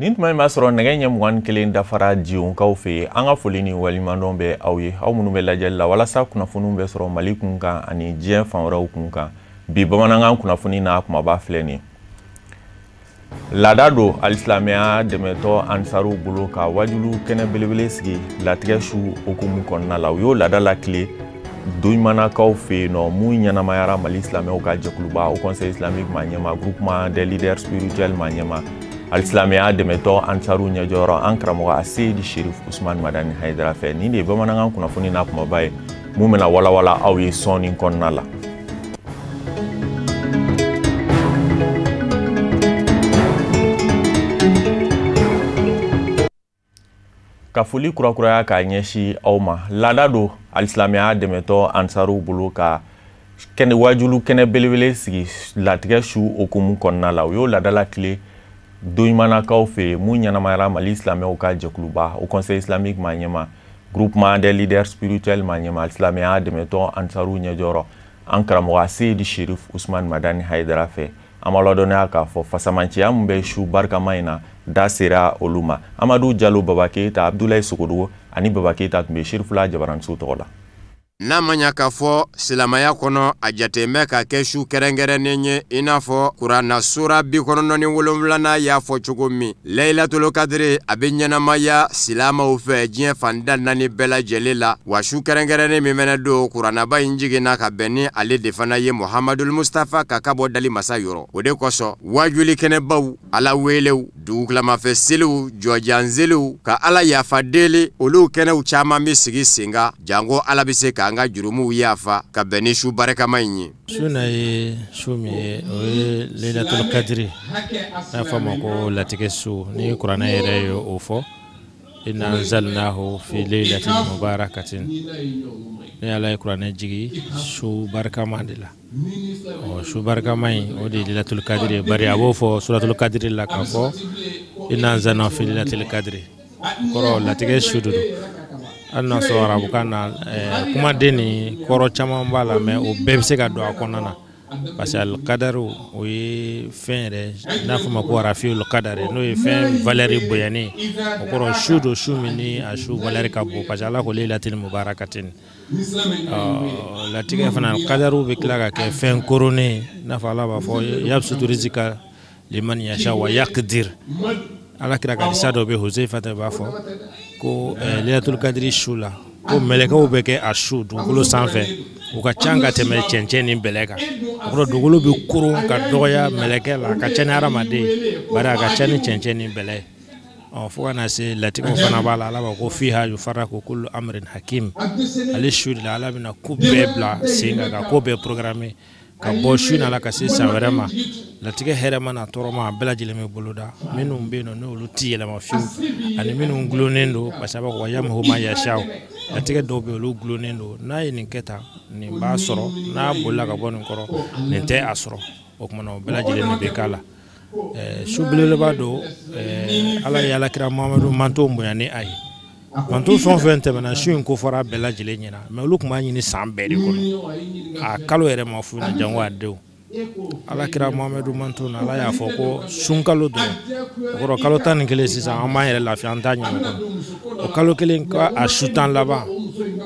Nin tuma in b'a sɔrɔ nɛgɛ ɲɛ 21 dafara Jiyonkaw fɛ yen. An ka foli ni waleɲumandɔn bɛ aw ye, aw minnu bɛ lajɛli la walasa kunnafoniw bɛ sɔrɔ Mali kun kan ani diɲɛ fan wɛrɛw kun kan. Bi bamanankan kunnafoni n'a kumaba filɛ nin ye. Laada don alisilamɛya dɛmɛtɔ ansaruw bolo ka wajulu kɛnɛ belebele sigi latigɛ su hukumu kɔnɔna la. U y'o laada lakile Doɲumanakaw fɛ yen nɔ, mun ɲɛnamayara Mali silamɛw ka jɛkuluba Haut Conseil islamique ma ɲɛma, groupement des leaders spirituels ma ɲɛma, alisilamɛya dɛmɛtɔ ansaruw ɲɛjɔyɔrɔ an karamɔgɔ Aseyidi Sherif Usman Madani Hayidara fɛ. Nin de ye bamanankan kunnafoni n'a kumaba ye, mun bɛna walawala aw ye sɔɔni kɔnɔna la. Ka foli kurakuraya k'a ɲɛsin aw ma. Laada don alisilamɛya dɛmɛtɔ ansaruw bolo ka kɛnɛ wajulu kɛnɛ belebele sigi latigɛ su hukumu kɔnɔna la. U y'o laada lakile Doɲumanakaw fɛ yen, mun ɲɛnamayara Mali silamɛw ka jɛkuluba Haut Conseil islamique ma ɲɛma, groupement des leaders spirituels ma ɲɛma, alisilamɛya dɛmɛtɔ ansaruw ɲɛjɔyɔrɔ an karamɔgɔ Aseyidi Sherif Usman Madani Hayidara fɛ. An b'a ladɔnniya k'a fɔ fasamanciya min bɛ su barikama in na, da sera olu ma. Amadu Jalo, Baba Keyita, Abdulayi Sogodogo ani Baba Keyita tun bɛ Serifula Jabaranso tɔgɔ la. N'a ma ɲa k'a fɔ silamaya kɔnɔ a jaten bɛ ka kɛ su kɛrɛnkɛrɛnnen ye, i n'a fɔ kuranna sura 97nan y'a fɔ cogo min, Layilatulu kadiri a bɛ ɲɛnamaya silamaw fɛ diɲɛ fan da naani bɛɛ lajɛlen la. Wa su kɛrɛnkɛrɛnnen min fana don, kurannaba in jiginna ka bɛn ni ale de fana ye Muhamadul Mustafa ka bɔ dali masa yɔrɔ. O de kosɔn wajuli kɛnɛbaw, Ala welew, dugukilamafɛ seliw, jɔjan seliw, ka Ala yafa deli, olu kɛnɛw caman bɛ sigi sen kan, janko Ala bɛ se k'an ka jurumuw yafa ka bɛn ni su barikama in ye. Su na ye su min ye, o ye Layilatul kadiri, n'a fɔ a ma ko latigɛ su, ni kuranɛ yɛrɛ ye o fɔ, inna anzalnahu fi laylatin mubarakatin. Ne Ala ye kuranɛ jigi su barikama de la. Ɔ su barikama in, o de ye Layilatul kadiri ye, bari a b'o fɔ suratul kadiri la k'a fɔ inna anzalnahu fi laylatil kadiri, kɔrɔ latigɛ su de don. Hali n'a sɔrɔ arabukan na kumaden ni kɔrɔ caman b'a la, mais o bɛɛ bɛ se ka don a kɔnɔna na, parce que alikadaru o ye fɛn yɛrɛ n'a fɔ ma ko rafiul kadari, n'o ye fɛn valeur bonyani, o kɔrɔ su don, su min ni a su valeur ka bon, parce que Ala ko laylatil mubarakatin. Latigɛ fana kadaru bɛ tila ka kɛ fɛn koronnen, n'a fɔ Ala b'a fɔ yabsutu rizika liman yasha wa yaqdir. Ala kira ka hadisa dɔ bɛ Huzaifa b'a fɔ ko Layilatul kadiri su la, ko mɛlɛkɛw bɛ kɛ a su dugukolo sanfɛ, u ka ca ka tɛmɛ cɛncɛn ni bɛlɛ kan. O kɔrɔ dugukolo bɛ koron ka dɔgɔya mɛlɛkɛ la, a ka ca ni hadamaden, bari a ka ca ni cɛncɛn ni bɛlɛ ye. Ɔ fo ka na se latigɛw fana b'a la, Ala b'a ko fiha yufaraku kullu amrin hakim. Ale su de la Ala bɛna ko bɛɛ bila sen kan, ka ko bɛɛ programmer ka bɔ su in na ka se san wɛrɛ ma. Latigɛ hɛrɛma n'a tɔɔrɔma a bɛɛ lajɛlen bɛ boloda. Minnu bɛ yen nɔ n'olu ti yɛlɛma fiyewu, ani minnu gulonnen don, parce que a b'a fɔ wa yamhu ma yashaw, latigɛ dɔw bɛ yen olu gulonnen don, n'a ye nin kɛ tan nin b'a sɔrɔ, n'a bolila ka bɔ nin kɔrɔ nin tɛ a sɔrɔ. O tuma na o bɛɛ lajɛlen de bɛ k'a la. Su belebeleba don, Ala ye Alakira Muhamadu manton bonya ni a ye. Manton fɛn o fɛn tɛmɛna, su in ko fɔra bɛɛ lajɛlen ɲɛna, mais olu tun b'a ɲini san bɛɛ de kɔnɔ, a kalo yɛrɛ ma f'u ɲɛna jango a denw. Alakira Muhamadu manton na Ala y'a fɔ ko sunkalo dɔrɔn, o kɔrɔ kalo 11 sisan an b'an yɛrɛ lafiya, an t'a ɲini o kɔnɔ. O kalo kelen ka a su 10 laban,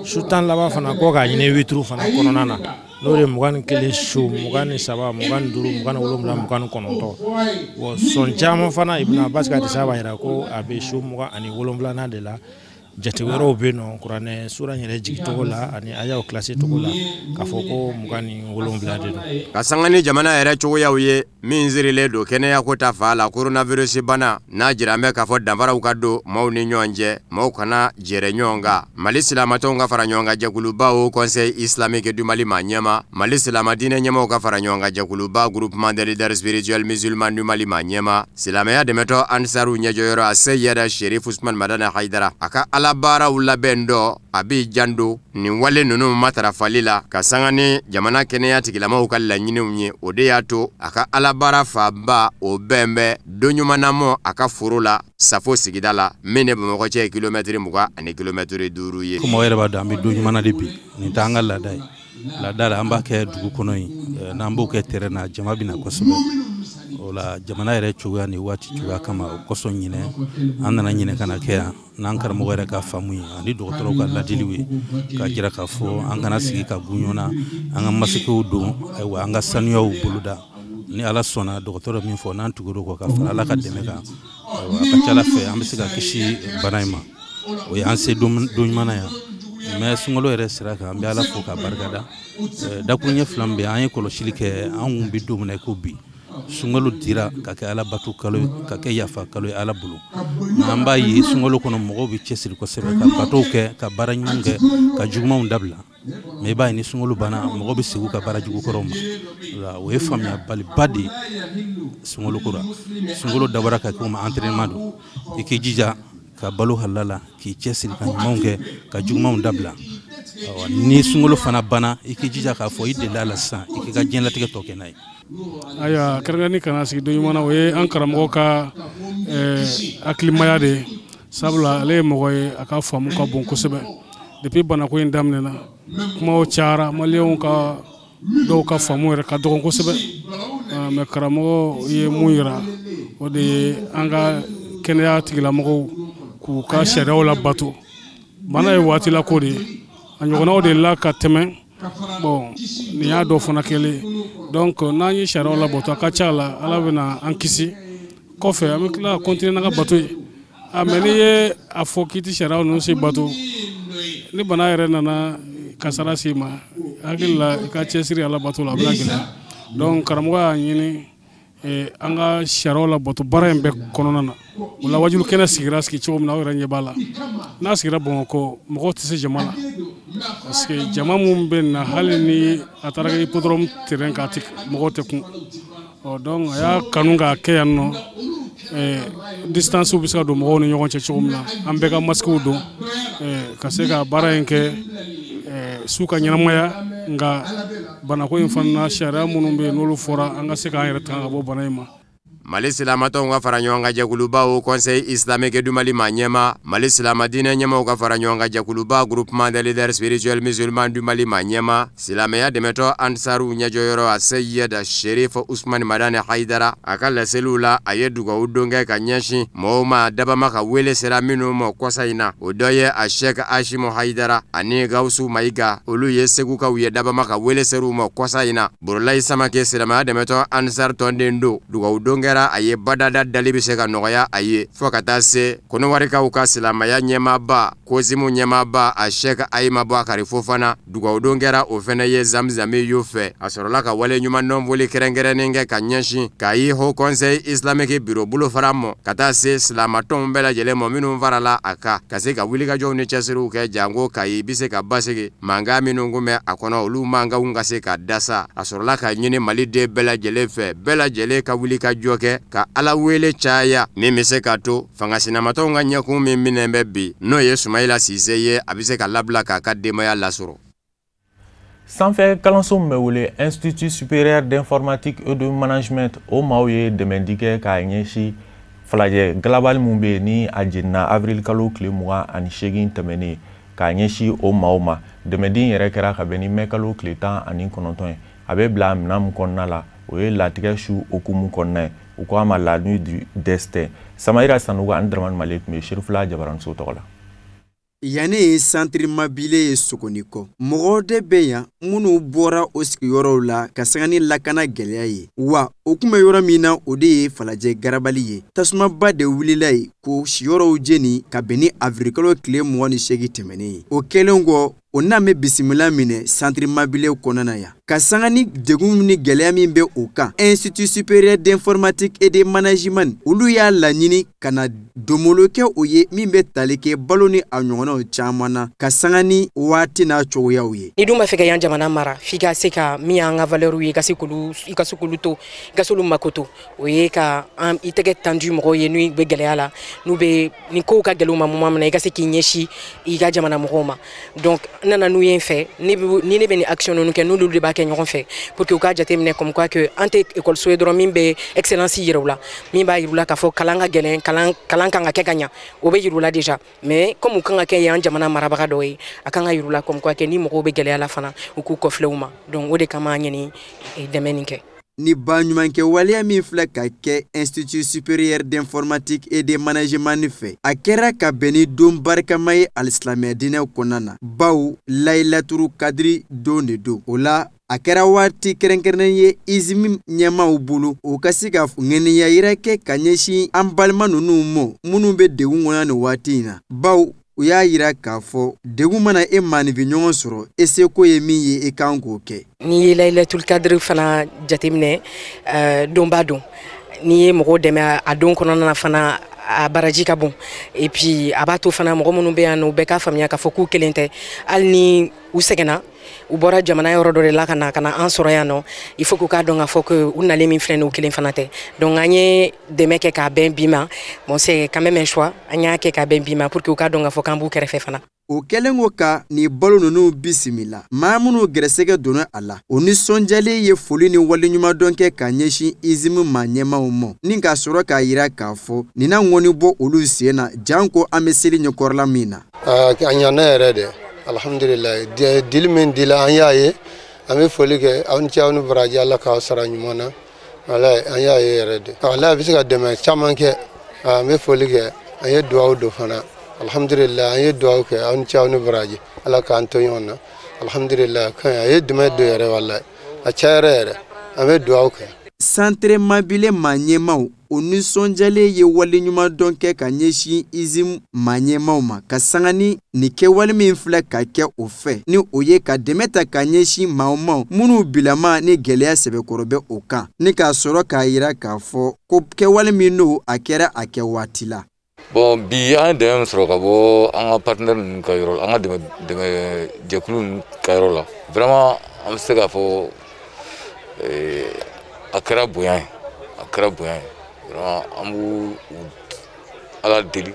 su 10 laban fana kɔ k'a ɲini wituru fana kɔnɔna na, n'o de ye 21 su, 23, 25, 27, 29. Bon sɔn caman fana Ibn Abbas ka hadisa b'a jira ko a bɛ su 27nan de la. Jate wɛrɛw bɛ yen nɔ kuranɛ sura yɛrɛ jigin cogo la ani ayaw kilasi cogo la k'a fɔ ko 27 de don. Ka sanga ni jamana yɛrɛ cogoyaw ye min sirilen don kɛnɛyako ta fan la, coronavirus bana n'a jira bɛ k'a fɔ danfaraw ka don maaw ni ɲɔgɔn cɛ, maaw kana jɛrɛ ɲɔgɔn kan. Mali silamatɔnw ka fara ɲɔgɔn kan jɛkuluba Haut Conseil islamique du Mali maa ɲɛma, Mali silama diinɛ ɲɛmaaw ka fara ɲɔgɔn kan jɛkuluba groupement des leaders spirituels musulmans du Mali maa ɲɛma, silamɛya dɛmɛtɔ ansaru ɲɛjɔyɔrɔ a Seyida Sherif Usman Madani Hayidara, a ka Ala alabaaraw labɛn dɔ a b'i janto nin wale ninnu matarafali la ka sanga ni jamana kɛnɛya tigilamaw ka laɲiniw ye. O de y'a to a ka alabaara fanba o bɛn bɛ don ɲuman na mɔ a ka foro la Safo sigida la min ni Bamakɔ cɛ ye kilomɛtiri 20 ani kilomɛtiri 5 ye. Komi aw yɛrɛ b'a dɔn, an bɛ don ɲuman na de bi, nin t'an ka laada ye. Laada la an b'a kɛ dugu kɔnɔ yen, n'an b'o kɛ terrain na, jama bɛ na kosɛbɛ. O la jamana yɛrɛ cogoya ni waati cogoya kama, o kosɔn ɲinɛ an nana ɲinɛ ka na kɛ yan n'an karamɔgɔ yɛrɛ ka faamu ye ani dɔgɔtɔrɔw ka ladiliw ye, k'a jira k'a fɔ an kana sigi ka gun ɲɔgɔn na, an ka masikiw don, ayiwa an ka sanuyaw boloda. Ni Ala sɔnna, dɔgɔtɔrɔ min fɔ n'an tugur'o kɔ ka fara Ala ka dɛmɛ kan, ayiwa a ka ca Ala fɛ an bɛ se ka kisi bana in ma. O ye an se don ɲuman na yan. Mais sunkalo yɛrɛ sira kan, an bɛ Ala fo k'a barikada. Dakuruɲɛ 2 min bɛ, an ye kɔlɔsili kɛ, an kun bɛ don min na i ko bi, sunkalo dira ka kɛ Ala bato kalo ye, ka kɛ yafa kalo ye Ala bolo. Nka an b'a ye sunkalo kɔnɔ mɔgɔw bɛ cɛsiri kosɛbɛ ka batow kɛ, ka baara ɲuman kɛ, ka jugumanw dabila. Mais i b'a ye ni sunkalo banna, mɔgɔ bɛ segin u ka baara jugu kɔrɔw ma. O ye faamuyabaliba de ye sunkalo ko la. Sunkalo dabɔra ka kɛ o ma entraînement don, i k'i jija ka balo halala, k'i cɛsiri ka ɲumanw kɛ, ka jugumanw dabila. Ni sunkalo fana banna, i k'i jija k'a fɔ i delila la sisan, i k'i ka diɲɛlatigɛ tɔ kɛ n'a ye. Ayiwa, kɛrɛnkɛrɛnni kana sigi don ɲuman na, o ye an karamɔgɔ ka hakilimaya de ye. Sabula ale ye mɔgɔ ye, a ka faamu ka bon kosɛbɛ. Depuis banako in daminɛna, kumaw cayara, maliyɛnw ka dɔw ka faamu yɛrɛ ka dɔgɔn kosɛbɛ. Mais karamɔgɔ ye mun yira, o de ye an ka kɛnɛya tigilamɔgɔw k'u ka sariyaw labato. Bana ye waati la ko de ye, a ɲɔgɔnnaw de la ka tɛmɛ. Bon, nin y'a dɔ fana kɛlen. Donc n'an ye sariyaw labato, a ka ca la Ala bɛna an kisi. Kɔfɛ an bɛ tila ka continuer n'an ka bato ye. A mais n'i ye a fɔ k'i tɛ sariyaw ninnu si bato, ni bana yɛrɛ nana kasara s'i ma, hakili la i ka cɛsiri Ala bato la, a bɛna gɛlɛya. Donc karamɔgɔ y'a ɲini an ka sariyaw labato baara in bɛɛ kɔnɔna na. O la wajulu kɛnɛ sigira sigi cogo min na, aw yɛrɛ ɲɛ b'a la. N'a sigira Bamakɔ, mɔgɔw tɛ se jama la, parce que jama mun bɛ na, hali ni a taara kɛ hippodrome terrain kan, mɔgɔw tɛ kun. Ɔ donc a y'a kanu k'a kɛ yan nɔ, distance bɛ se ka don mɔgɔw ni ɲɔgɔn cɛ cogo min na, an bɛɛ ka masques don ka se ka baara in kɛ su ka ɲɛnamaya. Nka banako in fana, sariya minnu bɛ yen n'olu fɔra, an ka se k'an yɛrɛ tanga ka bɔ bana in ma. Mali silamatɔnw ka fara ɲɔgɔn kan jɛkuluba o Conseil islamique du Mali ma ɲɛma, Mali silamadinɛ ɲɛmaw ka fara ɲɔgɔn kan jɛkuluba Groupement des leaders spirituels musulmans du Mali ma ɲɛma, silamɛya dɛmɛtɔ Ansaru ɲɛjɔyɔrɔ a Seyid Sherif Usman Madani Hayidara, a ka laseliw la a ye dugawu don kɛ ka ɲɛsin mɔgɔw ma dabama ka wele sera minnu ma kɔsa in na. O dɔ ye a Sheikh Ashimu Hayidara ani Gawusu Mayiga, olu ye Segukaw ye dabama ka wele ser'u ma kɔsa in na. Burulayi Samake, silamɛya dɛmɛtɔ Ansar tɔnden don, dugawu don kɛra a ye badada dali bɛ se ka nɔgɔya a ye fo ka taa se Kɔnɔwarikaw ka silamɛya ɲɛmaaba Kozimu ɲɛmaaba a Sheikh Ayima Bakari Fofana, dugawu don kɛra o fɛnɛ ye Zamzami y'o fɛ. A sɔrɔla ka wale ɲuman dɔn foli kɛrɛnkɛrɛnnen kɛ ka ɲɛsin k'a ye Haut Conseil islamique bureau bolofara mɔ ka taa se silamatɔnw bɛɛ lajɛlen mɔ minnu farala a kan ka se ka wulikajɔw ni cɛsiriw kɛ janko Kayi bɛ se ka basigi mankan minnu kun bɛ a kɔnɔ, olu mankanw ka se ka dasa. A sɔrɔla ka ɲini Maliden bɛɛ lajɛlen fɛ, bɛɛ lajɛlen ka wulikajɔ kɛ ka Ala wele caya min bɛ se ka to fanga sinamatɔnw ka ɲɛkun min minɛ bɛ bi, n'o ye Sumayila Sise ye, a bɛ se ka labila k'a ka denbaya lasɔrɔ. Sanfɛ kalanso min bɛ wele Institut supérieur d'informatique et de management, o maaw ye dɛmɛdi kɛ k'a ɲɛsin falajɛ galabali min bɛ yen ni a jenina avril kalo tile 28 tɛmɛnen, k'a ɲɛsin o maaw ma. Dɛmɛdi yɛrɛ kɛra ka bɛn ni mɛ kalo tile 19 ye. A bɛ bila minɛn min kɔnɔna la, o ye latigɛ su hukumu kɔnɔna ye, u ko a ma la nuit du destin. Samayira Sanogo ani Dramane Male tun bɛ Serifula Jabaranso tɔgɔ la. Yanni ye santiri mabile ye Sogoni kɔ, mɔgɔw de bɛ yan minnu bɔra o sigiyɔrɔw la ka sanga ni lakana gɛlɛya ye. Wa o kun bɛ yɔrɔ min na, o de ye Falajɛ garabali ye. Tasumaba de wulila yen k'o siyɔrɔw jeni ka bɛn ni avril kalo tile 28 tɛmɛnen ye. O kɛlen kɔ, O n'a bɛ bisimila minɛ Centre Mabile kɔnɔna yan, ka sanga ni degun ni gɛlɛya min bɛ o kan. Institut supérieur d'informatique et de management, olu y'a laɲini ka na donbolo kɛ o ye min bɛ tali kɛ balo ni a ɲɔgɔnnaw caman na, ka sanga ni waati n'a cogoyaw ye. Ni dun b'a fɛ ka yan jamana mara, f'i ka se ka min y'an ka valeur ye, i ka se k'olu to, i ka se k'olu makoto. O ye ka i tɛgɛ tendu mɔgɔw ye n'u bɛ gɛlɛya la, n'u bɛ ni kow ka gɛlɛn u ma moment min na, i ka se k'i ɲɛsin i ka jamana mɔgɔw ma. Donc n nana n'u ye n fɛ, ni ne bɛ nin action ninnu kɛ, n'olu de b'a kɛ ɲɔgɔn fɛ, pour que u k'a jateminɛ comme quoi que an tɛ école ye dɔrɔn min bɛ excellence yira u la, min b'a yira u la k'a fɔ kalan ka gɛlɛn, kalan kan ka kɛ ka ɲa, o bɛ yira u la déjà. Mais comme u kan ka kɛ yan jamana marabaga dɔ ye, a kan ka yira u la comme quoi que ni mɔgɔw bɛ gɛlɛya la fana, u k'u kɔfilɛ u ma. Donc o de kama an ye nin dɛmɛ nin kɛ. Ni baɲumankɛ waleya min filɛ ka kɛ Institut supérieur d'informatique et de management fɛ, a kɛra ka bɛn ni don barikama ye alisilamɛya diinɛ kɔnɔna na, bawo Layilaturu kadiri don de don. O la, a kɛra waati kɛrɛnkɛrɛnnen ye ISM ɲɛmaaw bolo, o ka se ka ŋaniya yira kɛ ka ɲɛsin an balima ninnu ma minnu bɛ degun kɔnɔ nin waati in na, bawo u y'a yira k'a fɔ degun mana e maaninfin ɲɔgɔn sɔrɔ, e seko ye min ye, e kan k'o kɛ. N'i ye Layilatul kadiri fana jateminɛ, donba don, n'i ye mɔgɔw dɛmɛ a don kɔnɔna na fana, a baraji ka bon. Et puis a b'a to fana mɔgɔ minnu bɛ yan nɔ, u bɛɛ k'a faamuya k'a fɔ k'u kelen tɛ, hali ni u sɛgɛnna, u bɔra jamana yɔrɔ dɔ de la ka na an sɔrɔ yan nɔ, il faut k'u k'a dɔn k'a fɔ que u nalen min filɛ nin ye, u kelen fana tɛ. Donc an ye dɛmɛ kɛ k'a bɛn bi ma. Bon, c'est quand même un choix, an y'a kɛ k'a bɛn bi ma pour que u k'a dɔn k'a fɔ k'an b'u kɛrɛfɛ fana. O kɛlen ko ka nin balo ninnu bisimila, maa minnu gɛrɛsɛgɛ donna a la, o nisɔndiyalen ye foli ni waleɲumandɔn kɛ ka ɲɛsin ISM maa ɲɛmaaw ma, ni k'a sɔrɔ k'a yira k'a fɔ nin na ŋɔni bɔ olu sen na, janko an bɛ seli ɲɛkɔrɔla min na. A ɲana yɛrɛ de, alhamdulilayi. Dili min dila, an y'a ye, an bɛ foli kɛ aw ni ce, aw ni baraji, Ala k'aw sara ɲuman na. Walayi, an y'a ye yɛrɛ de, walayi, a bɛ se ka dɛmɛ caman kɛ. An bɛ foli kɛ, an ye duwawu don fana. Alhamdulillah, an ye duwawu kɛ, aw ni ce, aw ni baraji, Ala k'an to ɲɔgɔn na. Alhamdulillah, kan a ye dɛmɛ don yɛrɛ, walayi, a cayara yɛrɛ, an bɛ duwawu kɛ. Centre Mabile maa ɲɛmaaw, o nisɔndiyalen ye waleɲumandɔn kɛ ka ɲɛsin ISM maa ɲɛmaaw ma, ka sanga ni nin kɛwale min filɛ ka kɛ o fɛ, ni o ye ka dɛmɛ ta ka ɲɛsin maaw ma minnu bilama ni gɛlɛya sɛbɛkɔrɔ bɛ o kan, ni k'a sɔrɔ k'a yira k'a fɔ ko kɛwale min don, a kɛra a kɛ waati la. Bon, bi an ye dɛmɛ min sɔrɔ ka bɔ an ka partenaire ninnu ka yɔrɔ la, an ka dɛmɛ jɛkulu ninnu ka yɔrɔ la, vraiment an bɛ se k'a fɔ a kɛra bonya ye, a kɛra bonya ye. Vraiment an b'u Ala deli,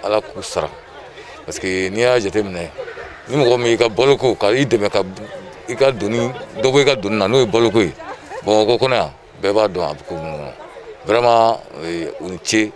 Ala k'u sara, parce que n'i y'a jateminɛ, ni mɔgɔ min y'i ka baloko ka i dɛmɛ ka i ka doni dɔ bɔ i ka doni na, n'o ye baloko ye, Bamakɔ kɔnɔ yan, bɛɛ b'a dɔn a bɛ ko min kɔnɔ. Vraiment u ni ce,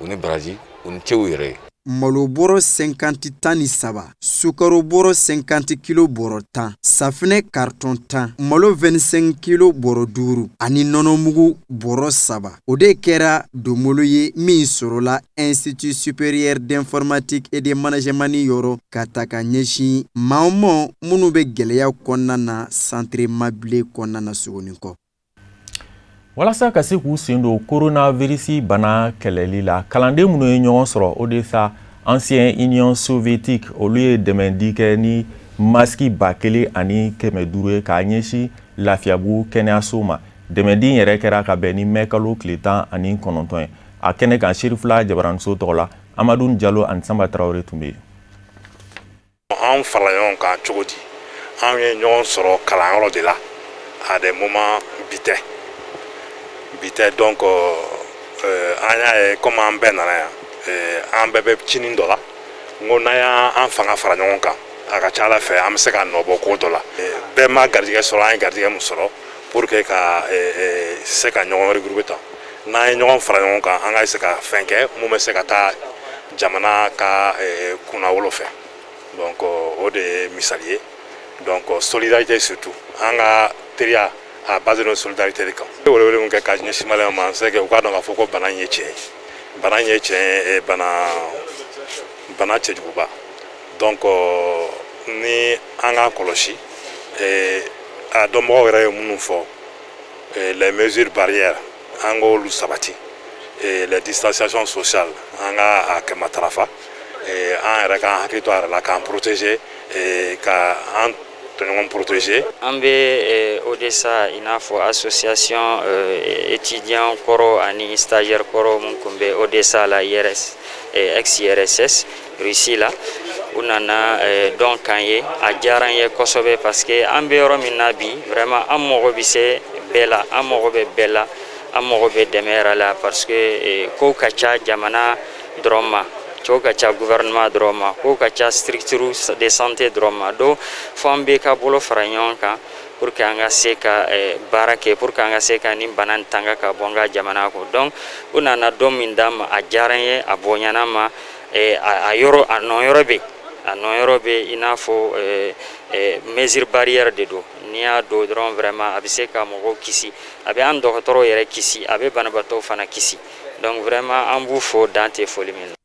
u ni baraji, u ni ce u yɛrɛ ye. Malo bɔrɔ 53, sukaro bɔrɔ 50 kilo bɔrɔ 10, safinɛ carton 10, malo 25 kilo bɔrɔ 5 ani nɔnɔmugu bɔrɔ 3. O de kɛra donbolo ye min sɔrɔla Institut supérieur d'informatique et de management yɔrɔ, ka ta ka ɲɛsin maaw ma minnu bɛ gɛlɛya kɔnɔna na Centre Mabile kɔnɔna na Sogonikɔ. Walasa ka se k'u sen don coronavirus bana kɛlɛli la, kalanden minnu ye ɲɔgɔn sɔrɔ, o de sa ancien Union soviétique, olu ye dɛmɛdi kɛ ni masque 1500 ye k'a ɲɛsin Lafiyabugu kɛnɛyaso ma. Dɛmɛdi yɛrɛ kɛra ka bɛn ni mɛ kalo tile 19 ye. A kɛnɛ kan, Serifila Jabaraniso tɔgɔ la, Amadu Jalo ani Sanba Tarawele tun bɛ yen. Anw farala ɲɔgɔn kan cogo di? Anw ye ɲɔgɔn sɔrɔ kalanyɔrɔ de la à des moments bi tɛ. Bi tɛ, donc an y'a ye komi an bɛɛ nana yan, an bɛɛ bɛ cinin dɔ la, n ko n'an y'an fanga fara ɲɔgɔn kan, a ka ca Ala fɛ an bɛ se ka nɔ bɔ ko dɔ la. Bɛɛ ma garijɛgɛ sɔrɔ, an ye garijɛgɛ min sɔrɔ pour que ka se ka ɲɔgɔn regrouper tan, n'an ye ɲɔgɔn fara ɲɔgɔn kan, an ka se ka fɛn kɛ mun bɛ se ka taa jamana ka kunnawolo fɛ. Donc o de ye misali ye. Donc solidarité surtout, an ka teriya a base de solidarité de kan. Ne welewele min kɛ ka ɲɛsin maliyɛnw ma, c'est que u k'a dɔn k'a fɔ ko bana in ye tiɲɛ ye, bana in ye tiɲɛ ye, bana cɛjuguba. Donc ni an k'an kɔlɔsi, a dɔnbagaw yɛrɛ ye minnu fɔ, les mesures barrières, an k'olu sabati, les distanciations sociales, an ka a kɛ matarafa, an yɛrɛ k'an hakili to a yɛrɛ la, k'an protéger ka an tɔɲɔgɔn protéger. An bɛ Odessa i n'a fɔ association étudiant kɔrɔ ani stagiaire kɔrɔ mun tun bɛ Odessa la IRS ex IRSS Russie la, u nana dɔn k'an ye. A diyara n ye kosɛbɛ parce que an bɛ yɔrɔ min na bi, vraiment an mago bɛ se bɛɛ la, an mago bɛ bɛɛ la, an mago bɛ dɛmɛ yɛrɛ la parce que kow ka ca jamana dɔrɔn ma, kow ka ca gouvernement dɔrɔn ma, kow ka ca structure de santé dɔrɔn ma. Donc fo an bɛɛ ka bolo fara ɲɔgɔn kan pour que an ka se ka baara kɛ, pour que an ka se ka nin bana in tanga ka bɔ an ka jamana kɔnɔ. Donc u nana don min d'an ma, a diyara n ye, a bonyana ma, a yɔrɔ a nɔ yɔrɔ bɛ, a nɔ yɔrɔ bɛ i n'a fɔ mesure barrière de don. N'i y'a don dɔrɔn, vraiment a bɛ se ka mɔgɔw kisi, a bɛ an dɔgɔtɔrɔw yɛrɛ kisi, a bɛ banabaatɔw fana kisi. Donc vraiment an b'u fo dan tɛ foli min na.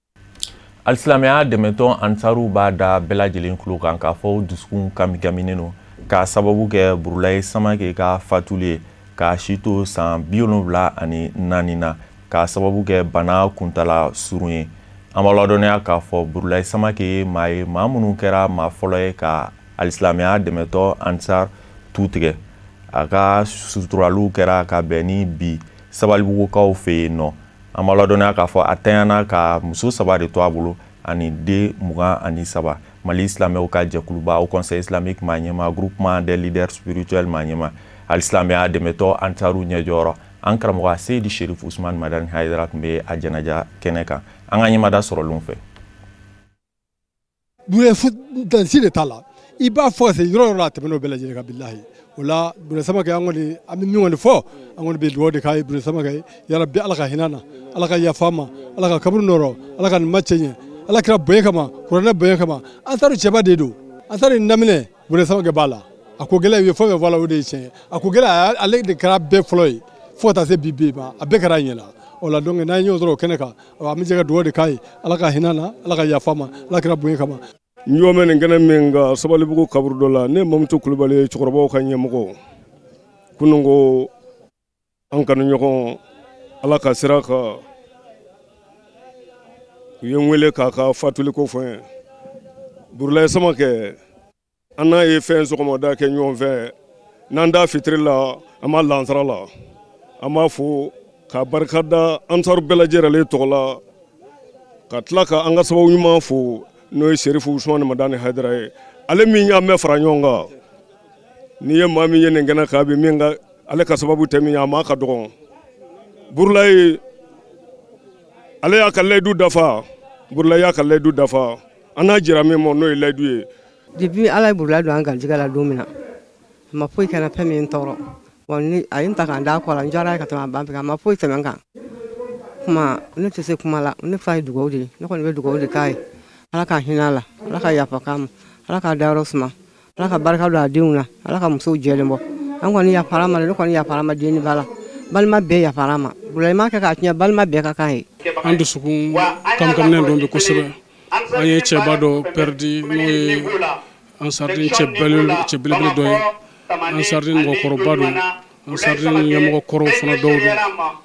Alisilamɛya dɛmɛtɔn Ansaru b'a da bɛɛ lajɛlen tulo kan k'a fɔ dusukun kamikaminen don k'a sababu kɛ Burulayi Samake ka fatuli ye k'a si to san 74 na, k'a sababu kɛ bana kuntala surun ye. An b'a ladɔnniya k'a fɔ Burulayi Samake ye maa ye, maa minnu kɛra maa fɔlɔ ye ka alisilamɛya dɛmɛtɔn Ansar tu tigɛ. A ka suturaliw kɛra ka bɛn ni bi Sabalibugukaw fɛ yen nɔ. An b'a ladɔnniya k'a fɔ a tanyana ka muso 3 de to a bolo ani den 23. Mali silamɛw ka jɛkuluba au Conseil islamique maa ɲɛma, groupement des leaders spirituels maa ɲɛma, alisilamɛya dɛmɛtɔ Ansaru ɲɛjɔyɔrɔ, an karamɔgɔ Seyidi Sherif Usman Madani Hayidara tun bɛ a jɛnaja kɛnɛ kan. An ka ɲɛmada sɔrɔlenw fɛ. Dansi de t'a la, i b'a fɔ ka se yɔrɔ yɔrɔ la, a tɛmɛn'o bɛɛ lajɛlen kan bilahi. O la Burulayi Samake, an kɔni an bɛ min kɔni fɔ, an kɔni bɛ dugawu de k'a ye Burulayi Samake, yarabi Ala ka hinɛ na, Ala ka yafa ma, Ala ka kaburu nɔrɔ, Ala ka nin ma cɛ ɲɛ, Ala kira bonya kama, kuranɛ bonya kama. Ansaru cɛba de don, Ansaru in daminɛ Burulayi Samake b'a la. A ko gɛlɛya u ye fɛn fɛn fɔ a la, o de ye tiɲɛ ye. A ko gɛlɛya ale de kɛra bɛɛ fɔlɔ ye fo ka taa se bi bi ma, a bɛɛ kɛra a ɲɛna. O la donc n'an ye ɲɔgɔn sɔrɔ o kɛnɛ kan, an bɛ jɛ ka dugawu de k'a ye, Ala ka hinɛ na, Ala ka yafa ma, Ala kira bonya kama. N jɔ bɛ nin kɛnɛ min kan Sabalibugu kaburudo la, ne Mamutu Kulubali ye cɛkɔrɔbaw ka ɲɛmɔgɔ. Kunun ko an kanuɲɔgɔn Ala ka sira kan, u ye n wele k'a ka fatuliko fɔ n ye. Burulayi Samake, an n'a ye fɛn sɔgɔmada kɛ ɲɔgɔn fɛ, n'an da fitiri la, an b'a lansara la. An b'a fo k'a barika da Ansaru bɛɛ lajɛlen tɔgɔ la, ka tila ka an ka sababu ɲuman fo, n'o ye Serifu Usumani Madani Hayidara ye. Ale min y'an bɛɛ fara ɲɔgɔn kan, n'i ye maa min ye nin kɛnɛ kan bi, min ka ale ka sababu tɛ min ye, a maa ka dɔgɔn. Burulayi ale y'a ka layidu dafa, Burulayi y'a ka layidu dafa, an n'a jira min ma n'o ye layidu ye. Depuis Ala ye Burulayi don an garijɛgɛ la don min na, a ma foyi kɛ n na fɛn min ye n tɔɔrɔ. Wa ni a ye n ta k'an da kɔ la, n diyara ye ka tɛmɛ a ban bɛɛ kan, a ma foyi tɛmɛ n kan. Kuma ne tɛ se kuma la, ne fa ye dugawu de ye, ne kɔni bɛ dugawu de k'a ye. Ala ka hinɛ a la, Ala ka yafa k'a ma, Ala k'a dayɔrɔ suma, Ala ka barika don a denw na, Ala ka musow jɛlen bɔ. An kɔni yafara ma, ne kɔni yafara ma den ni ba la, balima bɛɛ yafara ma. Burulayi ma kɛ k'a tiɲɛ, balima bɛɛ ka kan ye. An dusukun kamkaminen don bi kosɛbɛ. An ye cɛba dɔ pɛridi, n'o ye Ansariden cɛ belebele dɔ ye, Ansariden mɔgɔkɔrɔba don, Ansariden ɲɛmɔgɔ kɔrɔw fana dɔw don,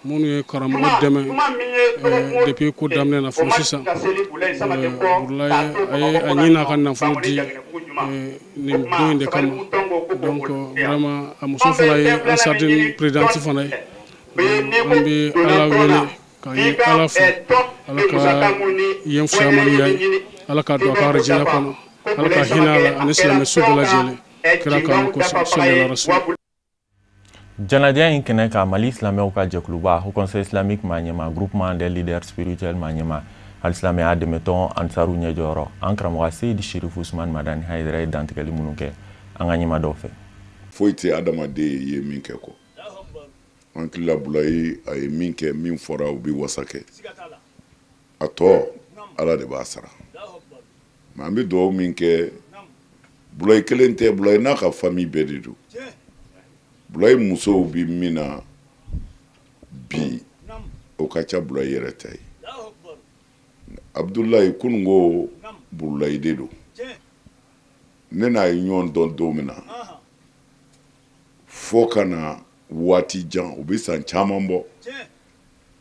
minnu ye karamɔgɔ dɛmɛ depuis ko daminɛ na fo sisan. Burulayi a ye a ɲini a ka nafolo di nin don in de kama. Donc vraiment a muso fana ye Ansariden présidente fana ye. An bɛ Ala wele k'a ɲini Ala fɛ, Ala ka yen fisaya ma ni yan ye, Ala k'a don a ka arijinɛ kɔnɔ, Ala ka hinɛ a la ani silamɛ su bɛɛ lajɛlen. Kira kanu kosɔn, sallallahu alaihi wasallam. Jɛnajɛ in kɛnɛ kan, Mali silamɛw ka jɛkuluba Haut Conseil islamique maa ɲɛma, groupement des leaders spirituels maa ɲɛma, alisilamɛya dɛmɛtɔn Ansaru ɲɛjɔyɔrɔ, an karamɔgɔ Seyidi Sherif Usman Madani Hayidara ye dantigɛli minnu kɛ, an ka ɲɛma dɔw fɛ. Foyi tɛ adamaden ye min kɛ kɔ. An hakili la Bulayi a ye min kɛ, min fɔra u bɛ wasa kɛ. A tɔ Ala de b'a sara. Mais an bɛ dugawu min kɛ, Bulayi kelen tɛ, Bulayi n'a ka famille bɛɛ de don. Bulayi musow bɛ min na bi, o ka ca Bulayi yɛrɛ ta ye. Abudulayi kunun ko Burulayi de don. Ne n'a ye ɲɔgɔn dɔn don min na, fo ka na waati jan, u bɛ san caman bɔ.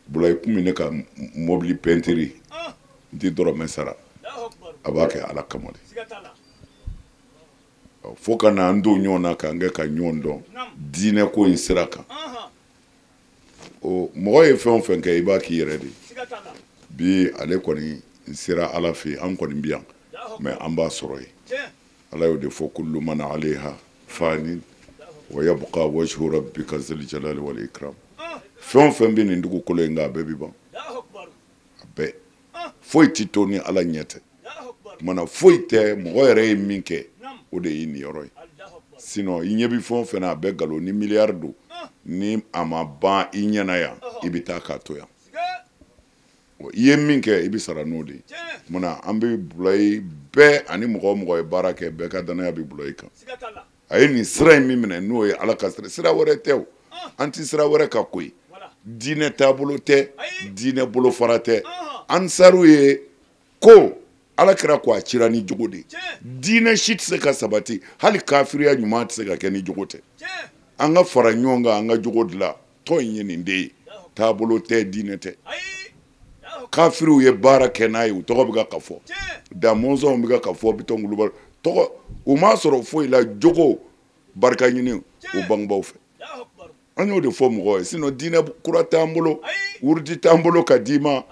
Bulayi kun bɛ ne ka mobili pɛntiri, n tɛ dɔrɔmɛ sara, a b'a kɛ Ala kama de. Fo ka na an don ɲɔgɔn na k'an kɛ ka ɲɔgɔn dɔn diinɛ ko in sira kan. O mɔgɔ ye fɛn o fɛn kɛ, i b'a k'i yɛrɛ de ye. Bi ale kɔni n sera Ala fɛ yen, an kɔni bɛ yan, mais an b'a sɔrɔ yen. Ala y'o de fɔ kullu man alayha fanin wa yabqa wajhu rabbika zil jalali wal ikram. Fɛn o fɛn bɛ nin dugukolo in kan, a bɛɛ bɛ ban, a bɛɛ. Foyi tɛ to ni Ala ɲɛ tɛ. Kumana foyi tɛ mɔgɔ yɛrɛ ye min kɛ, o de y'i niyɔrɔ ye. Sinon i ɲɛ bɛ fɛn o fɛn na, a bɛɛ nkalon. Ni miliyari don, ni a ma ban i ɲɛna yan, i bɛ taa k'a to yan. I ye min kɛ, i bɛ sara n'o de ye. Kumana an bɛ Bulayi bɛɛ ani mɔgɔ o mɔgɔ ye baara kɛ, bɛɛ ka danaya bɛ Bulayi kan. A ye nin sira in min minɛ, n'o ye Ala ka sira, sira wɛrɛ tɛ o. An tɛ sira wɛrɛ kan koyi. Diinɛ taabolo tɛ, diinɛ bolofara tɛ. Ansaru ye ko Ala kɛra ko a cira ni jogo de ye. Diinɛ si tɛ se ka sabati, hali kafiriya ɲuman tɛ se ka kɛ ni jogo tɛ. An ka fara ɲɔgɔn kan, an ka jogo dilan. Tɔn in ye nin de ye. Taabolo tɛ, diinɛ tɛ. Kafiriw ye baara kɛ n'a ye, u tɔgɔ bɛ ka fɔ. Da mɔnzɔnw bɛ ka fɔ, Bitɔn Kulubali tɔgɔ, u m'a sɔrɔ foyi la, jogo barika ɲini u bangebaw fɛ. An y'o de fɔ mɔgɔw ye. Sinon diinɛ kura t'an bolo, wurudi t'an bolo ka d'i ma,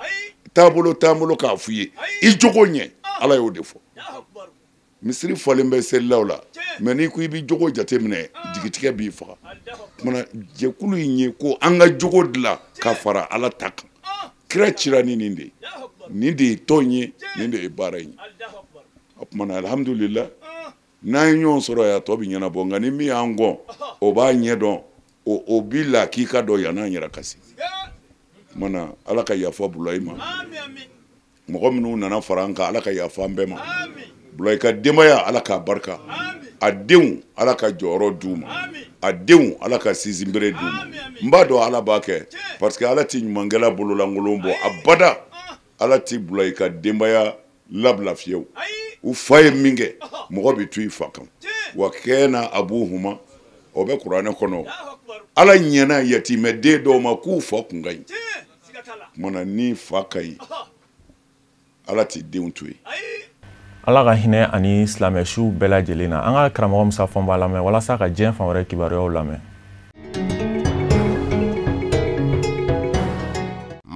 taabolo t'an bolo k'a f'i ye. I jogo ɲɛ, Ala y'o de fɔ. Misiri falen bɛ selilaw la, mais n'i ko i bɛ jogo jateminɛ, jigitigɛ b'i faga. Kumana jɛkulu in ye ko an ka jogo dilan ka fara Ala ta kan. Kira cira ni nin de ye. Nin de ye tɔn ye, nin de ye baara in ye. O kumana alhamdulillah, n'an ye ɲɔgɔn sɔrɔ yan, tɔ bɛ ɲɛnabɔ. Nka ni min y'an gɔn, o b'a ɲɛ dɔn, o bi la k'i ka dɔn yann'an yɛrɛ ka se. Kumana Ala ka yafa Bulayi ma. Mɔgɔ minnu nana fara an kan, Ala ka yafa an bɛɛ ma. Bulayi ka denbaya, Ala k'a barika. A denw, Ala ka jɔyɔrɔ d'u ma. A denw, Ala ka sinsinbere d'u ma. N b'a dɔn Ala b'a kɛ, parce que Ala tɛ ɲumankɛla bololankolon bɔ abada. Ala tɛ Bulayi ka denbaya labila fiyewu. U fa ye min kɛ, mɔgɔ bɛ to i fa kan. Wa kɛna abuhuma, o bɛ kuranɛ kɔnɔ. Ala ɲɛna yatimɛden dɔw ma k'u fa kun ka ɲi. Kumana ni fa ka ɲi, Ala t'i denw to yen. Ala ka hinɛ ani silamɛsiw bɛɛ lajɛlen na. An ka karamɔgɔ Musa Fɔnba lamɛn walasa ka diɲɛ fan wɛrɛ kibaruyaw lamɛn.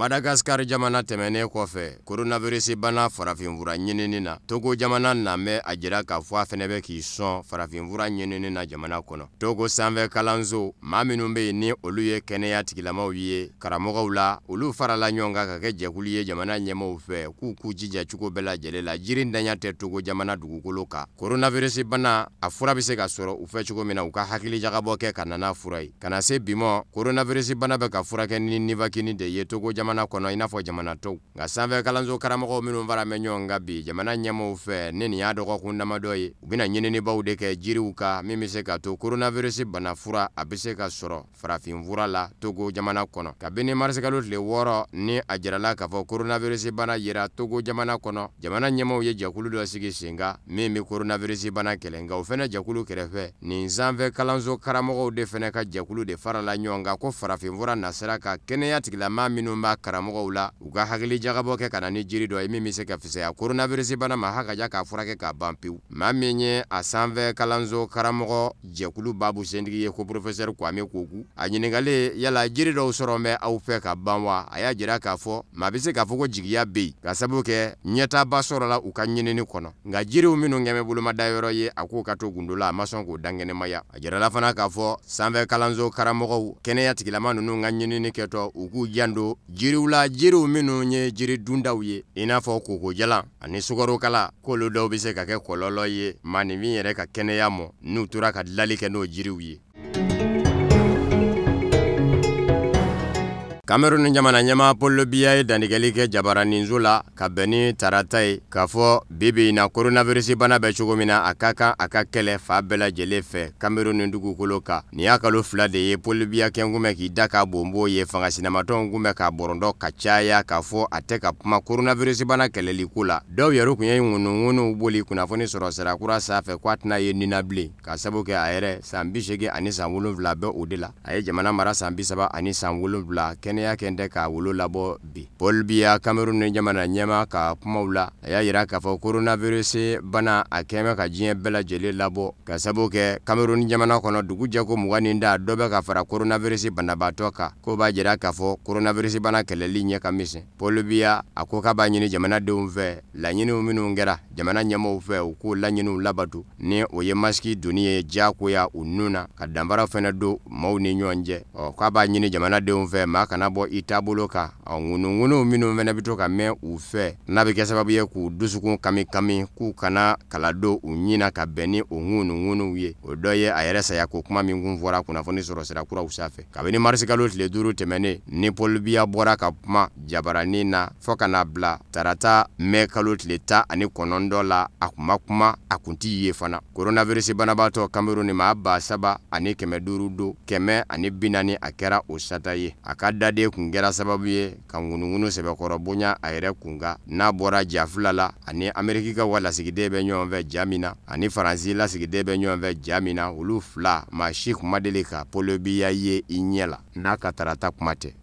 Madagascar jamana tɛmɛnen kɔfɛ, coronavirus bana farafinfura ɲinini na, Togo jamana namɛ a jira k'a fɔ a fɛnɛ bɛ k'i sɔn farafinfura ɲinini na jamana kɔnɔ. Togo sanfɛ kalanso, maa minnu bɛ yen ni olu ye kɛnɛya tigilamaw ye karamɔgɔw la, olu farala ɲɔgɔn kan ka kɛ jɛkulu ye jamana ɲɛmaaw fɛ k'u k'u jija cogo bɛɛ lajɛlen la jiri ntanya tɛ Togo jamana dugukolo kan. Coronavirus bana a fura bɛ se ka sɔrɔ u fɛ cogo min na, u ka hakili jagabɔ kɛ ka na n'a fura ye. Ka na se bi ma, coronavirus bana bɛ ka furakɛ ni Nivaquine de ye Togo jamana kɔnɔ i n'a fɔ jamana tɔw. Nka sanfɛ kalanso karamɔgɔw minnu fara bɛ ɲɔgɔn kan bi jamana ɲɛmaaw fɛ ni nin y'a dɔgɔkun damadɔ ye, u bɛna ɲininibaw de kɛ jiriw kan min bɛ se ka to coronavirus bana fura a bɛ se ka sɔrɔ farafinfura la Togo jamana kɔnɔ. Kabini marisikalo tile 6 ni a jirala k'a fɔ coronavirus bana yera Togo jamana kɔnɔ, jamana ɲɛmaaw ye jɛkulu dɔ sigi sen kan min bɛ coronavirus bana kɛlɛ. Nka o fɛnɛ jɛkulu kɛrɛfɛ, nin sanfɛ kalanso karamɔgɔw de fɛnɛ ka jɛkulu de farala ɲɔgɔn kan ko farafinfura nasira ka kɛnɛya tigilamaa minnu b'a karamɔgɔw la, u ka hakili jagabɔ kɛ ka na ni jiri dɔ ye min bɛ se ka fisaya coronavirus bana ma hakaja k'a furakɛ k'a ban pewu. Maa min ye a sanfɛ kalanso karamɔgɔ jɛkulu babu sentigi ye ko professeur Kwame Koku, a ɲininkalen yala jiri dɔw sɔrɔ bɛ aw fɛ ka ban wa, a y'a jira k'a fɔ maa bɛ se k'a fɔ ko jigiya bɛ yen ka sababu kɛ ɲɛtaaba sɔrɔla u ka ɲinini kɔnɔ. Nka jiriw minnu kɛmɛ bolomada yɔrɔ ye, a k'o ka to gundo la, a ma sɔn k'o dankɛnɛmaya. A jirala fana k'a fɔ sanfɛ kalanso karamɔgɔw kɛnɛya tigilama ninnu ka ɲinini kɛtɔ, u k'u janto jiriw la, jiriw minnu ye jiri dundaw ye i n'a fɔ kokojalan ani sukarokala, k'olu dɔw bɛ se ka kɛ kɔlɔlɔ ye maaninfin yɛrɛ ka kɛnɛya ma n'u tora ka dilali kɛ n'o jiriw ye. Cameroun jamana ɲɛmaa Paul Biya ye dantigɛli kɛ jabaraninso la ka bɛn ni tarata ye k'a fɔ bi bi in na coronavirus bana bɛ cogo min na, a ka kan a ka kɛlɛ fan bɛɛ lajɛlen fɛ Cameroun dugukolo kan. Nin y'a kalo 2 de ye Paul Biya kɛn kun bɛ k'i da k'a bonbon ye, fanga sinamatɔnw kun bɛ k'a bɔrɔndɔ ka caya k'a fɔ a tɛ ka kuma coronavirus bana kɛlɛli ko la. Dɔw yɛrɛ kun ye ŋunuŋunuw boli kunnafoni sɔrɔ sira kura sanfɛ k'a tɛna ye nin na bilen k'a sababu kɛ a yɛrɛ san 87 bɛ o de la. A ye jamana mara san 37 kɛnɛ. kɛnɛya kɛn tɛ k'a wolo labɔ bi. Paul Biya, Cameroun ni jamana ɲɛmaa ka kumaw la, a y'a yira k'a fɔ coronavirus bana a kɛn bɛ ka diɲɛ bɛɛ lajɛlen labɔ, ka sabu kɛ Cameroun jamana kɔnɔ dugu jɛko 20 ni da dɔ bɛ ka fara coronavirus banabaatɔ kan, k'o b'a jira k'a fɔ coronavirus bana kɛlɛli ɲɛ ka misɛn. Paul Biya a ko k'a b'a ɲini jamanadenw fɛ, laɲiniw minnu kɛra jamana ɲɛmaaw fɛ, u k'o laɲiniw labatu ni o ye masiki donni ye diyagoya u nun na, ka danfara fɛnɛ don maaw ni ɲɔgɔn cɛ. Ɔ k'a b'a ɲini jamanadenw fɛ, maa kana bɔ i taabolo kan. Ɔ ŋunuŋunu minnu fɛnɛ bɛ to ka mɛn u fɛ, n'a bɛ kɛ sababu ye k'u dusukun kami kami, k'u kana kala don u ɲin na ka bɛn ni o ŋunuŋunuw ye. O dɔ ye a yɛrɛ saya ko kuma min kun fɔra kunnafoni sɔrɔ sira kuraw sanfɛ. Kabini marisikalo tile 5 tɛmɛnen ni Paul Biya bɔra ka kuma jabaranin na fo ka n'a bila tarata mɛ kalo tile 19 la, a kun ma kuma, a kun ti ye fana. Coronavirus banabaatɔ Cameroun maa 3500 don, 140 a kɛra o sata ye. A ka daden kun kɛra sababu ye ka ŋunuŋunu sɛbɛkɔrɔ bonya a yɛrɛ kun kan, n'a bɔra ja fila la ani Ameriki ka wa lasigiden bɛ ɲɔgɔn fɛ ja min na, ani Faransi lasigiden bɛ ɲɔgɔn fɛ ja min na, olu fila maa si kun ma deli ka Paul Biya ye i ɲɛ la n'a ka tarata kuma tɛ.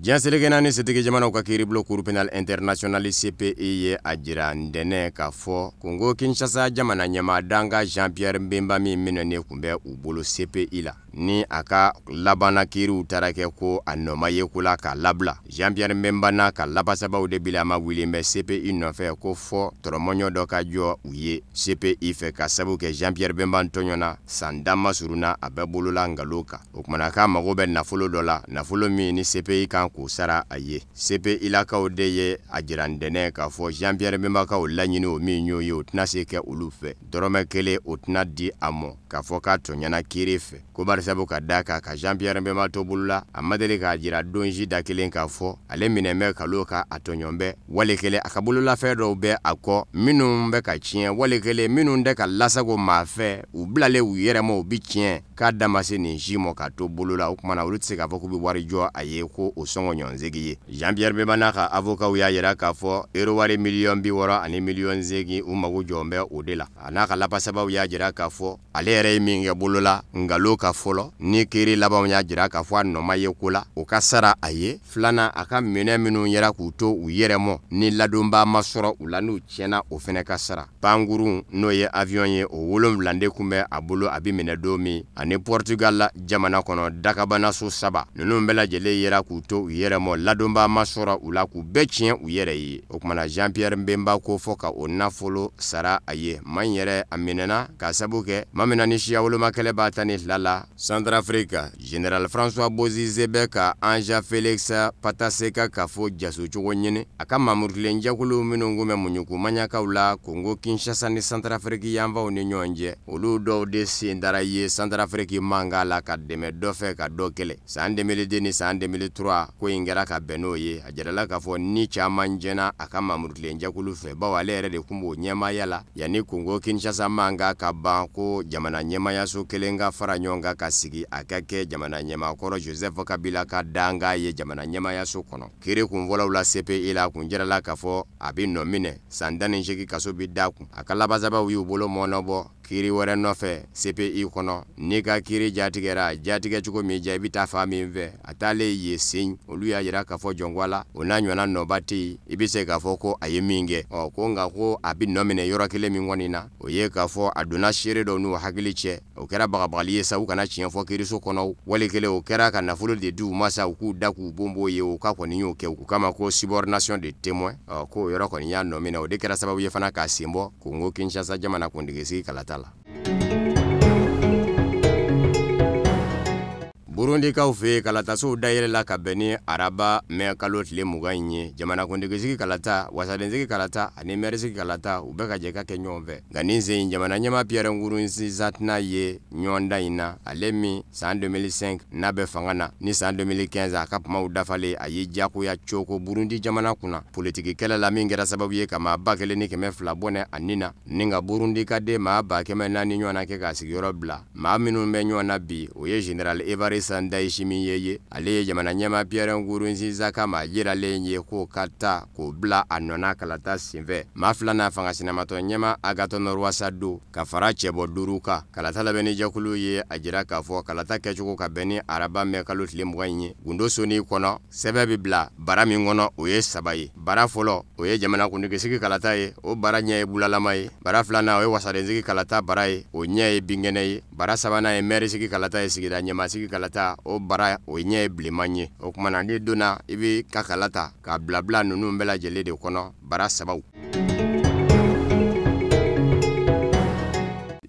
Diɲɛ seleke naani setigi jamanaw ka kiiribulon Cour pénale internationale CPI ye a jira ntɛnɛn k'a fɔ Congo Kinshasa jamana ɲɛmaa dankan Jean-Pierre Bemba min minɛnen kun bɛ u bolo CPI la, ni a ka labanna kiiriw taara kɛ ko a nɔ ma ye ko la k'a labila. Jean-Pierre Bemba n'a ka labasabaw de bila ma wulilen bɛ CPI nɔfɛ ko fɔ tɔrɔmɔɲɔ dɔ ka jɔ u ye CPI fɛ, ka sabu kɛ Jean-Pierre Bemba tɔɲɔna san dama surunna a bɛɛ bolola nkalon kan. O kumana k'a mago bɛ nafolo dɔ la, nafolo min ni CPI kan k'o sara a ye. CPI lakaw de ye a jira ntɛnɛn k'a fɔ Jean-Pierre Bemba kaw laɲini o min y'o ye, o tɛna se kɛ olu fɛ, dɔrɔmɛ kelen o tɛna di a mɔ k'a fɔ k'a tɔɲɔna kiiri fɛ. Ko barisabu ka da kan ka Jean-Pierre Bemba to bolo la, a ma deli k'a jira don si da kelen k'a fɔ ale minɛ bɛ kalo kan a tɔɲɔn bɛ, wali kelen a ka bololafɛn dɔw bɛ a kɔ minnu bɛ ka tiɲɛ, wali kelen minnu tɛ ka lasago maa fɛ, u bilalen u yɛrɛ ma u bi tiɲɛ, k'a da ma se nin si mɔ ka to bolo la. O kumana olu tɛ se k'a fɔ k'u bɛ wari jɔ a ye ko o sɔngɔ ɲɔgɔnsegi ye. Jean-Pierre Bemba n'a ka avocat y'a jira k'a fɔ euro wari miliyɔn 60 ani miliyɔn 8 u mago jɔn bɛ o de la. A n'a ka labasabaw y'a jira k'a fɔ ale yɛrɛ ye min kɛ bolo la nkalon ka fɔlɔ, ni kiiri labanw y'a jira k'a fɔ a nɔ ma ye ko la, o ka sara a ye. Filanan, a ka minɛ minnu yɛrɛ k'u to u yɛrɛ mɔ ni ladonba ma sɔrɔ u la n'u tiɲɛna, o fɛnɛ ka sara. Pankurun n'o ye avion ye, o 7 de kun bɛ a bolo a bɛ minɛ don min, ani Portugal jamana kɔnɔ dakabanaso 3 ninnu bɛɛ lajɛlen yera k'u to u yɛrɛ mɔ, ladonba ma sɔrɔ u la, k'u bɛɛ tiɲɛ u yɛrɛ ye. O kumana Jean-Pierre Bemba ko fɔ ka o nafolo sara a ye. Maa in yɛrɛ a minɛna k'a sabu kɛ maa min na ni siya woloma kɛlɛ b'a 12 la Centrafrique, Général François Bozizé bɛ ka Anja Félix Patasseka ka fɔ jaso cogo ɲini a ka mamurutilen jɛkulu minnu kun bɛ muɲuku maɲakaw la Congo Kinshasa ni Centrafrique yanfanw ni ɲɔgɔn cɛ, olu dɔw de sen dara ye Centrafrique mankan la ka dɛmɛ dɔ fɛ ka dɔ kɛlɛ. San 2002 ni san 2003 ko in kɛra ka bɛn n'o ye. A jirala k'a fɔ ni caman jɛna a ka mamurutilen jɛkulu fɛ, bawo ale yɛrɛ de kun b'o ɲɛmaaya la yanni Congo Kinshasa mankan ka ban, ko jamana ɲɛmaayaso kelen ka fara ɲɔgɔn kan ka sigi a ka kɛ jamana ɲɛmaakɔrɔ Joseph Kabila ka dankan ye jamana ɲɛmaayaso kɔnɔ. Kiiri kun fɔlɔw la CPI la, kun jirala k'a fɔ a bɛ nɔ minɛ san 18 kaso bɛ da kun. A ka labasabaw y'u bolo mɔɔnɔbɔ kiiri wɛrɛ nɔfɛ CPI kɔnɔ. N'i ka kiiri jatigɛra, jatigɛ cogo min ja i bɛ taa fan min fɛ, a taalen yen sen, olu y'a jira k'a fɔ jɔnko la o n'a ɲɔgɔnna nɔba tɛ yen, i bɛ se k'a fɔ ko a ye min kɛ. Ɔ ko nka ko a bɛ nɔ minɛ yɔrɔ kelen min kɔni na, o ye k'a fɔ a donna seere dɔw n'u hakili cɛ, o kɛra bagabagali ye sa, u kana tiɲɛ fɔ kiiriso kɔnɔ, wali kelen o kɛra ka nafolo de di u ma sa, u k'u da k'u bonbon ye, o ka kɔni y'o kɛ, u kama ko subornation de témoin. Ɔ k'o yɔrɔ kɔni y'a nɔ minɛ, o de kɛra sababu ye fana k'a sen bɔ Congo Kinshasa jamana kuntigisigi kalata la. Burundikaw fɛ yen, kalatasow dayɛlɛla ka bɛn ni araba mɛ kalo tile 20 in ye. Jamanakuntigisigi kalata, wasadensigi kalata ani mɛrisigi kalata, u bɛ ka jɛ ka kɛ ɲɔgɔn fɛ. Nka nin sen in, jamana ɲɛmaa Pierre Nkurunziza tɛna ye ɲɔgɔndan in na, ale min san 2005 n'a bɛ fanga na, ni san 2015 a ka kumaw dafalen a ye diyagoya coko Burundi jamana kunna politiki kɛlɛ la, min kɛra sababu ye ka maa 1200 bɔnɛ a nin na, ni ka Burundi ka den maa 400 ɲɔgɔn na kɛ k'a sigiyɔrɔ bila. Maa minnu bɛ ɲɔgɔn na bi, o ye Général Evariste Evariste Ndayishimiye ye. Ale ye jamana ɲɛmaa Pierre Nkurunziza ka maa jiralen ye k'o ka ta k'o bila a nɔ na kalata senfɛ. Maa filanan, fanga sinamatɔ ɲɛmaa Agathon Rwasa don, ka fara cɛbɔ 5 kan. Kalata labɛnnijɛkulu ye a jira k'a fɔ kalata kɛcogo ka bɛn ni araba mɛ kalo tile 20 in ye. Gundo soni kɔnɔ, sɛbɛn bɛ bila bara min kɔnɔ, o ye 3 ye. Bara fɔlɔ, o ye jamana kuntigisigi kalata ye, o bara ɲɛ ye bulalama ye. Bara filanan, o ye wasadensigi kalata bara ye, o ɲɛ ye binkɛnɛ ye. Bara sabanan ye mɛrisigi kalata ye, sigida ɲɛmasigi kalata, o bara o ɲɛ ye bilenman ye. O kumana n'i donna, i bɛ ka kalata k'a bila ninnu bɛɛ lajɛlen de kɔnɔ, bara 3.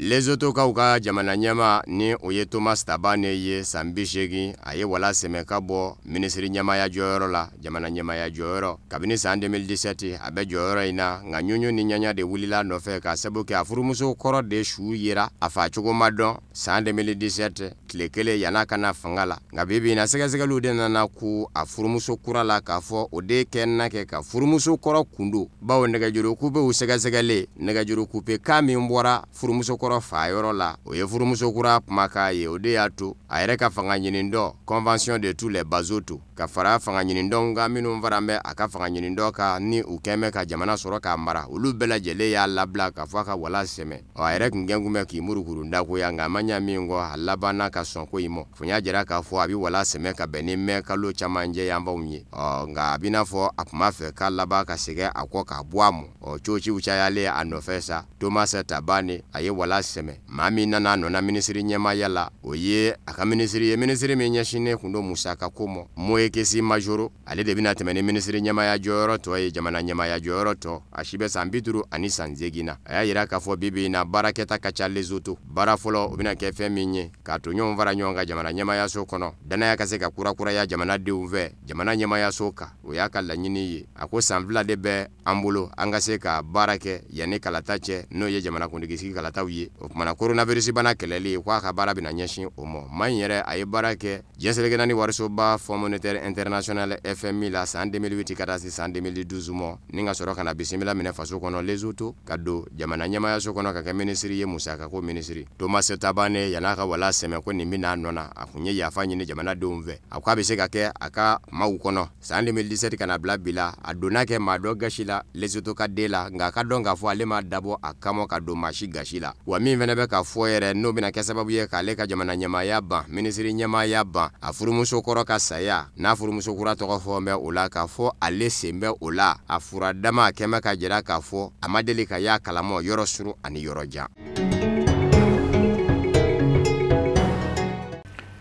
Lesothokaw ka jamana ɲɛmaa ni o ye Thomas Thabane ye, san 80, a ye wala sɛmɛ ka bɔ minisiri ɲɛmaaya jɔyɔrɔ la, jamana ɲɛmaaya jɔyɔrɔ. Kabini san 2017 a bɛ jɔyɔrɔ in na, nka ɲuɲu ni ɲaɲa de wulila nɔfɛ k'a sababu kɛ a furumuso kɔrɔ de su yera, a fa cogo ma dɔn san 2017 tile kelen yann'a ka na fanga la. Nka bi bi in na, sɛgɛsɛgɛliw de nana ku a furumuso kura la k'a fɔ o de kɛ na kɛ ka furumuso kɔrɔ kundo, bawo nɛgɛjuru kupew sɛgɛsɛgɛlen, nɛgɛjuru kupe kan min bɔra furumuso kɔrɔ fa yɔrɔ la, o ye furumuso kura kumakan ye. O de y'a to a yɛrɛ ka fanga ɲinindɔ Convention de tous les Basotho, ka fara fanga ɲinindɔw kan minnu fara bɛ a ka fanga ɲinindɔ kan ni u kɛn bɛ ka jamana sɔrɔ k'a mara, olu bɛɛ lajɛlen y'a labila k'a fɔ a ka wala sɛmɛ. Ɔ, a yɛrɛ kun kɛn kun bɛ k'i murukuru dagoya, nka a ma ɲa min kɔ, a labanna ka sɔn ko in mɔ. Fo y'a jira k'a fɔ a bɛ wala sɛmɛ ka bɛn ni mɛ kalo camancɛ yanfanw ye. Ɔ, nka a b'i n'a fɔ a tun b'a fɛ k'a laban ka segin a kɔ k'a bɔ a mɔ. Ɔ, cociw cayalen a nɔfɛ sa, Thomas Thabane a ye wala sɛmɛ. Maa min nana a nɔ na minisiri ɲɛmaaya la, o ye a ka minisiri ye, minisiri min ɲɛsinnen kun don musaka ko mɔ, Moeketsi Majoro. Ale de bɛna tɛmɛ ni minisiri ɲɛmaaya jɔyɔrɔ tɔ ye, jamana ɲɛmaaya jɔyɔrɔ tɔ. A si bɛ san 58 na. A y'a jira k'a fɔ bi bi in na, baarakɛta ka ca Lesotho. Baara fɔlɔ, o bɛna kɛ fɛn min ye, k'a to ɲɔgɔn fara ɲɔgɔn kan jamana ɲɛmaayaso kɔnɔ, danaya ka se ka kurakuraya jamanadenw fɛ jamana ɲɛmaayaso kan, o y'a ka laɲini ye. A ko san 2 de bɛ an bolo an ka se ka baara kɛ yanni kalata cɛ, n'o ye jamanakuntigisigi kalataw ye. O kumana, coronavirus bana kɛlɛli, k'a ka baara bɛna ɲɛsin o ma. Maa in yɛrɛ, a ye baara kɛ diɲɛ seleke naani warisoba Fonds monétaire international FMI la san 2008 ka taa se san 2012 mɔ, ni ka sɔrɔ ka na bisimila minɛ faso kɔnɔ Lesotho, ka don jamana ɲɛmaayaso kɔnɔ ka kɛ minisiri ye, musakako minisiri. Thomas Thabane, yann'a ka wala sɛmɛ ko nin bɛna a nɔ na, a kun ye yafa ɲini jamanadenw fɛ. A ko a bɛ se ka kɛ a ka maaw kɔnɔ san 2017 ka na bila bi la, a donna kɛ maa dɔ gasi la Lesotho ka den la, nka a ka dɔn k'a fɔ ale ma dabɔ a kama ka don maa si gasi la. Wa min fana bɛ ka fɔ yɛrɛ, n'o bɛna kɛ sababu ye k'ale ka jamana ɲɛmaaya ban, minisiri ɲɛmaaya ban, a furumuso kɔrɔ ka saya n'a furumuso kura tɔgɔ fɔ bɛ o la, k'a fɔ ale sen bɛ o la. A fura dama kɛmɛ ka jira k'a fɔ a ma deli ka y'a kalama yɔrɔ surun ani yɔrɔ jan.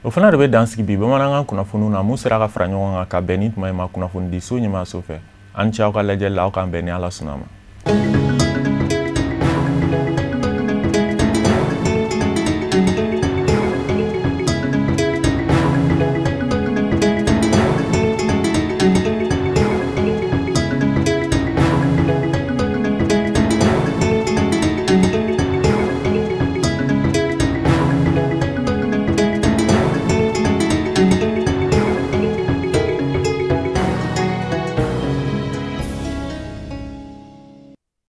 O fana de bɛ dan sigi bi bamanankan kunnafoniw na mun sera ka fara ɲɔgɔn kan ka bɛn ni tuma in ma kunnafonidiso ɲɛmaaso fɛ. An ni ce aw ka lajɛli la, aw k'an bɛn ni Ala sɔnna ma.